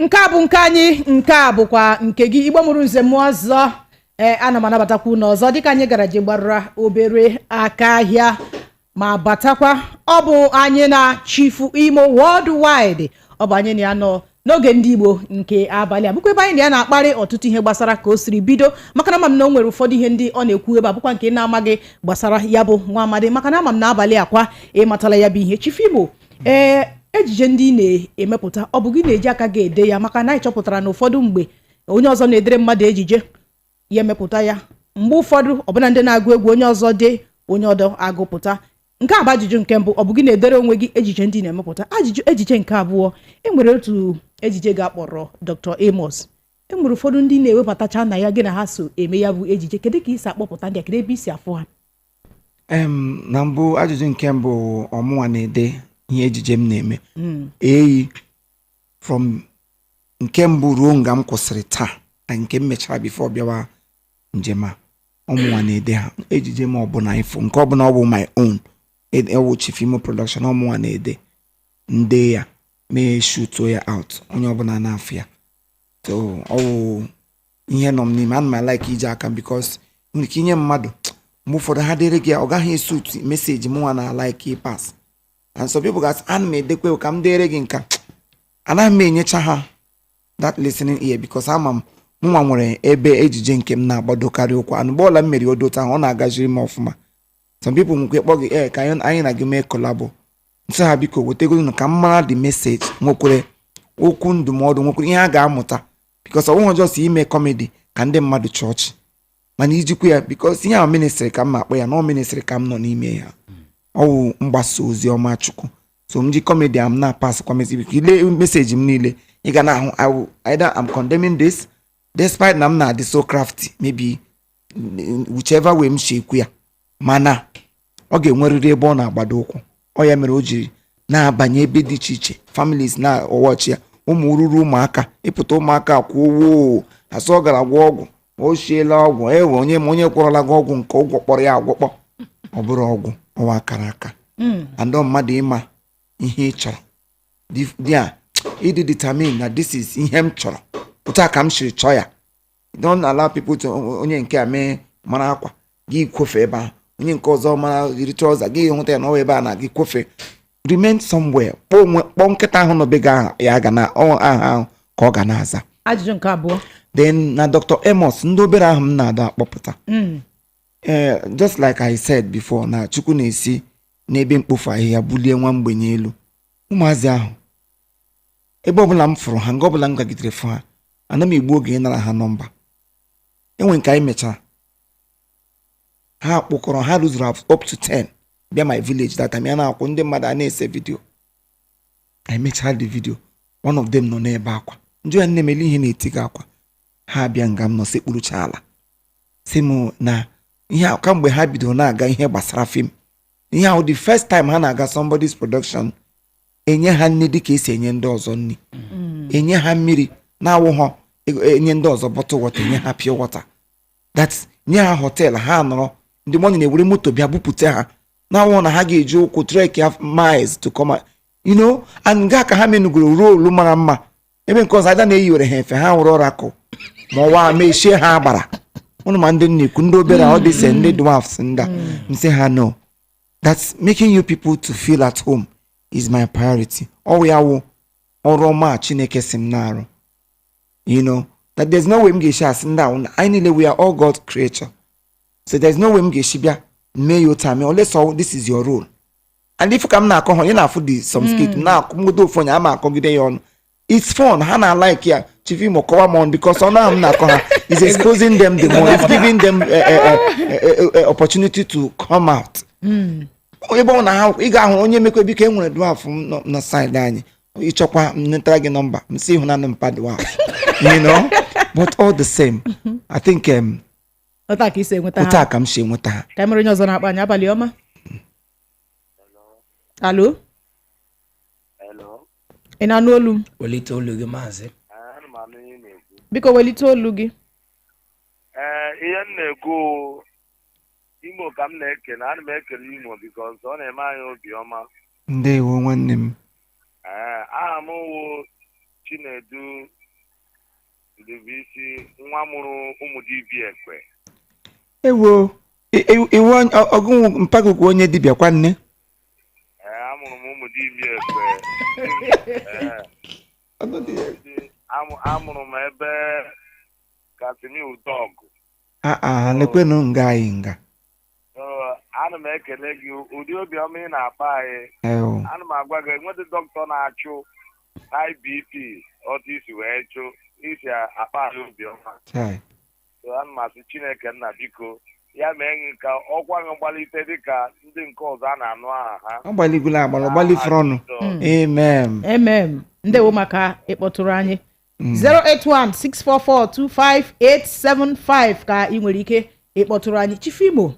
Nke a bụ nke anyị, nke a bụkwa nke gị. Igbo mụrụ nze mụọ ọzọ, ee, ana m anabatakwa unu ọzọ dịka anyị gara je gbarụra obere aka ahịa ma batakwa. Ọ bụ anyị na Chief Imo Worldwide, ọ bụ anyị na ya nọ n'oge ndị Igbo nke abalị a, bụkwa ebe anyị na ya na-akparị ọtụtụ ihe gbasara ka o siri bido, maka na ama m na o nwere ụfọdụ ihe ndị ọ na-ekwu ebe a bụkwa nke ị na-amaghị gbasara ya bụ nwa amadi, maka na ama m na abalị akwa ịmatala ya bụ ihe. Chief Imo, ee, ejije ndị ị na-emepụta, ọ bụ gị na-eji aka gị ede ya? Maka na anyị chọpụtara na ụfọdụ mgbe onye ọzọ na-edere mmadụ ejije, ya emepụta ya. Mgbe ụfọdụ ọbụna ndị na-agụ egwu, onye ọzọ dee, onye ọdọ agụpụta. Nke a bụ ajụjụ nke mbụ: ọ bụ gị na-edere onwe gị ejije ndị na-emepụta? Ajụjụ ejije nke abụọ, e nwere otu ejije ga-akpọrọ Dr. Amos. E nwere ụfọdụ ndị na-ewebatacha na ya, gị na ha so eme ya bụ ejije. Kedu ka i si akpọpụta ndị a? Kedu ebe i si afụ ha? Na mbụ, ajụjụ nke mbụ, ọmụnwa na-ede ihe ejije m na-eme eyi from nke mbụ ruo nga m kwụsịrị taa na nke m mechara before bịawa njem a. Ọmụnwa na-ede ha. Ejije m ọbụla ifo nke ọbụla ọ bụ my own, ọwụ Chief Imo Production, ọmụnwa na-ede nde ya, mee shootuo ya out, onye ọbụla na-afụ ya. So ọwụ ihe nọ m n'ime. Ana m like iji aka m because nwere ike inye mmadụ, mgbe ụfọdụ ha dịrị gị, ọ gaghị esuit message mụnwa na like pass. And some people ga-asị, ana m edekwe ka m dere gị nka, anaghị m enyecha ha that listening ear because ama m mụnwa nwere ebe ejije nke m na-agbadokarị ụkwụ, and mgbe ọla m mere odote ahụ, ọ na-agaziri m ọfụma. Some people nwekwa ịkpọ gị, ee, ka anyị na gị mee collabo. Nsị ha, biko wetegoro ka m mara the message, nwekwere okwu ndụmọdụ, nwekwere ihe a ga-amụta, because ọ bụghị just ime comedy ka ndị mmadụ chọọchị, mana ijikwa ya because ihe a ministry ka m ma akpọ ya na ọ ministry ka m nọ n'ime ya, ọ wụ mgbasa ozi ọma Chukwu. So m ji comedy am na-apasskwa message. Ile message m niile, ị ga na-ahụ either I'm condemning this, despite na m na-adị so crafty, maybe whichever way m si ekwu ya, mana ọ ga-enwerịrị ebe ọ na-agbado ụkwụ. Ọ ya mere o jiri na-abanye ebe dị iche iche, families na-ọwọchi ya, ụmụ ruru ụmụaka ịpụta, ụmụaka kwuo woo, asị ọ gara gwọ ọgwụ, o siela ọgwụ, ewe onye ma onye gwọrọla gị ọgwụ nke ụgwọ kpọrọ ya agwọkpọ. Ọ bụrụ ọgwụ ọwa akara aka and ọ mmadụ ịma ihe ị chọrọ dị a, ịdị determine na this is ihe m chọrọ, otu a ka m siri chọọ ya. Don't allow people to onye nke a mee mara akwa gị kwofe ebe ahụ, onye nke ọzọ mara yiri trouser gị hụta ya n'ọwa ebe a na gị kwofe. Remain somewhere. Kpọọ onwe, kpọọ nkịta ahụ nọ be gị aha ya ga na ọ aha ahụ ka ọ ga na-aza. Ajụjụ nke abụọ. Then na Dr. Amos, ndị obere ahụ m na-ada akpọpụta, ee, just like I said before, na Chukwu na-esi n'ebe mkpofu ahịhịa bulie nwa mgbenye elu. Ụmụazị ahụ, ebe ọbụla m fụrụ ha, nga ọbụla m gagidere fụ ha, ana m egbu oge ịnara ha nọmba. Enwe nke anyị mechara, ha kpụkọrọ, ha rụzuru up to 10 bịa my village that time, ya na-akwụ ndị mmadụ a na-ese video. Anyị mechara the video, one of them nọ n'ebe akwa. Njụ ya, nne m, ele ihe na-eti gị akwa? Ha bịa nga m nọ, sekpurucha ala, sị m na ihe a kamgbe ha bidoro na-aga ihe gbasara film, ihe ahụ the first time ha na-aga somebody's production, enye ha nri dịka esi enye ndị ọzọ nri, enye ha mmiri na-awụghọ enye ndị ọzọ bottle water, enye ha pure water, that's nye ha hotel ha nọrọ, ndị money na-ewere moto bịa bupụta ha, na-awụ na ha ga-eji ụkwụ trek ya miles to come and nga ka ha menugoro rolu mara mma. Ebe nke ọzọ ada na-eyiwere ha efe, ha hụrụ ọrakụ ma ọwa mechie ha agbara ụnụ, ma ndị nnekwu, ndị obere ọ dịse, ndị dwarfs, ndị a m sị ha, no, that's making you people to feel at home is my priority. Ọwụ ya wụ ọrụ ọma a Chineke si m na-arụ, that there's no way m ga-esi asị ndị ahụ na anyị niile, we are all God creature, so there's no way m ga-esi bịa mee ya otu a mee unless all this is your role. And if ka m na-akọ ha, ị na-afụ the some skit m na-akụ mgodo ofu onye ama akọgide ya ọnụ, it's fun, ha na-like ya. Chief Imo kọwa m ọnụ because ọnụ ahụ m na-akọ ha is exposing them the more, it's giving them opportunity to come out. Ebe ọ na ha ị ga-ahụ onye mekwe, biko, e nwere dwarf m nọ na side anyị, ịchọkwa m netara gị nọmba m si ịhụnanụ mpa dwarf. But all the same, I think Otu a ka isi enweta otu ha. A ka m si enweta ha. Ka mere onye ọzọ na-akpọ anyị. Abalị ọma, alo. Hello. Ị na-anụ olu m? Welite olu gị, maazị. Ana m anụ ihe ị na-ekwu. Biko welite olu gị. Ee, ihe m na-ekwu, Imo ka m na-ekene, ana m ekele Imo because ọ na-eme anyị obiọma. Ndewo, nwanne m. Ee, aha m wụ Chinedu Ndubuisi, nwa mụrụ ụmụ dibịa ekwe. Ewo, iwu ọgụnwụ mpakụkụ onye dibịa kwa nne. Ee, amụrụ m ụmụ dibịa ekwe. Ee, amụrụ m ebe Kasimi Udọgụ. Aa, lekwenụ nga anyị nga. Ana m ekele gị ụdị obiọma ị na-akpa anyị. Ewo. Ana m agwa gị, enwedị dọkịta na-achụ high BP otu isi wee chụ isi akpa anyị obiọma. Chai. So ana m asị Chineke nna, biko, ya mee gị ka ọkwa gị gbalite dịka ndị nke ọzọ a na-anụ aha ha. Ọ gbaligolo agbala, gbalifere ọnụ. Amen. Amen. Ndewo maka ịkpọtụrụ anyị. 08164425875 ka ị nwere ike ịkpọtụrụ anyị. Chief Imo.